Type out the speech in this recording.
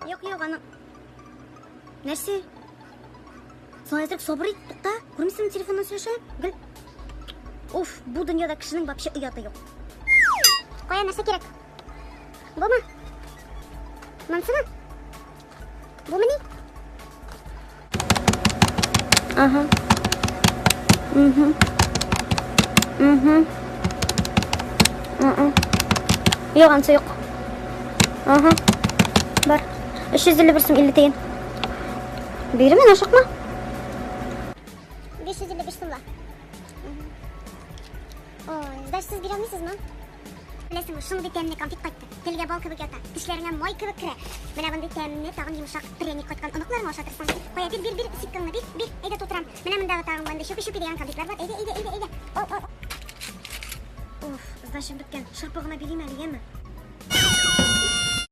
Юк, юк, аны. Нәрсә? Соң әзрәк сабыр ит, тукта. Күрмисеңме, телефоннан сөйләшәм? Гел. Уф, бу дөньяда кешенең вообще ояты юк. Кая нәрсә кирәк? Бумы? Монсымы? Бумы ни? Ага. Угу. Угу. Угу. Юк, ансы юк. Ага. Бар. 351 сум 50 тиен. Бирмен, ашыкма. 555 сумла. Ой, сдачасыз бирә алмыйсызмы? Беләсеңме, шундый тәмле конфет кайтты. Телгә бал кебек ята, тешләреңә май кебек керә. Менә мондый тәмле, тагын йомшак пряник кайткан оныкларыңа ашатырсың. Кая, бир, бир, бир, ситкаңны, бир, бир. Әйдә тутырам. Менә мондагы тагын мондый чупи-чупи дигән конфетлар бар. Әйдә, әйдә, әйдә, әйдә. Ал, ал. Уф, сдачам беткән. Шырпы гына бирим әле, яме?